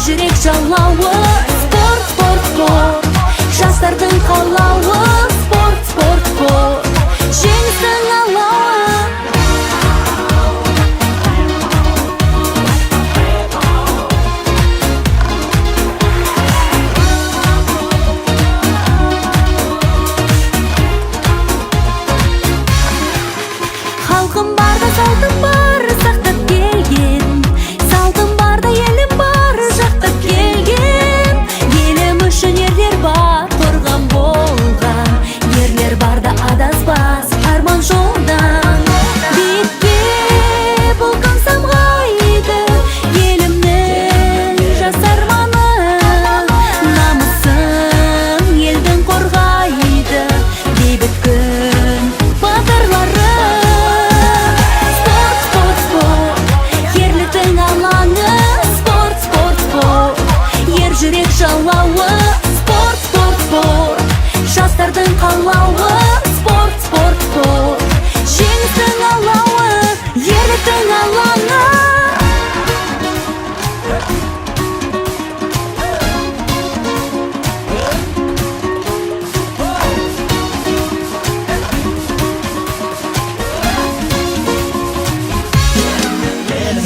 жүрек жалауы. Спорт, спорт, спорт, жастардың қалауы. Спорт, спорт, спорт, жеңістің алауы. Халқым барда салтым бар, сақтап келген. Салтым барда елім бар, жақтап келген. Елім үшін ерлер бар, қорған болған. Ерлер барда адаспас арман жолдан. Биікке бұл күн самғайды, елімнің жас арманы. Намысын елдің қорғайды, бейбіт күн батырлары. Спорт, спорт, спорт, ерліктің алаңы. Спорт, спорт, спорт, ер жүрек жалауы. Спорт, спорт, спорт, жастардың қалауы. Спорт, спорт, спорт, жеңістің алауы, ерліктің алаңы.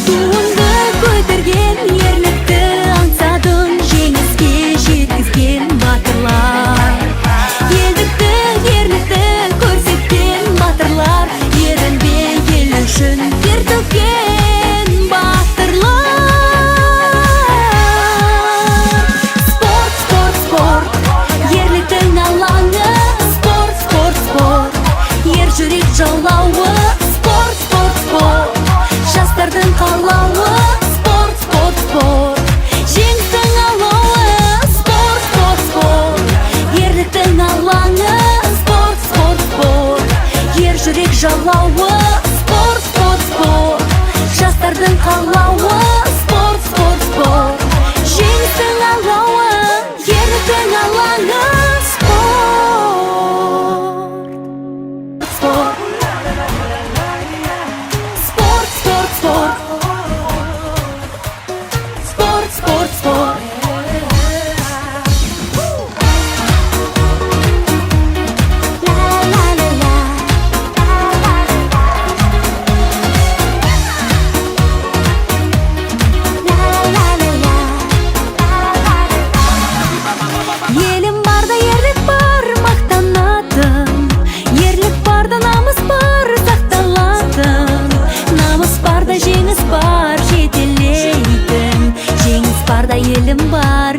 Туыңды көтерген, ерлікті аңсадың, жеңіске жеткізген батырлар. Елдікті, ерлікті көрсеткен батырлар, ерінбей ел үшін тер төккен батырлар. Спорт, спорт, спорт, ерліктің алаңы. Спорт, спорт, спорт, ер жүрек жалауы. Спорт, спорт, спорт, жастардың қалауы. Спорт, спорт, спорт, жеңістің алауы. Спорт, спорт, спорт, ерліктің алаңы. Спорт, спорт, спорт, ер жүрек жалауы. Спорт, спорт, спорт, жастардың қалауы. Спорт, спорт, спорт, жеңістің алауы, ерліктің алаңы. Спорт, спорт, спорт, спорт, спорт, спорт, спорт, спорт. Ла-ла-ла-ла. Ла-ла-ла-ла. Елім барда ерлік бар, мақтанатын. Ерлік барда намыс бар, сақталатын. Намыс барда жеңіс бар, жетелейтін. Жеңіс барда елім бар.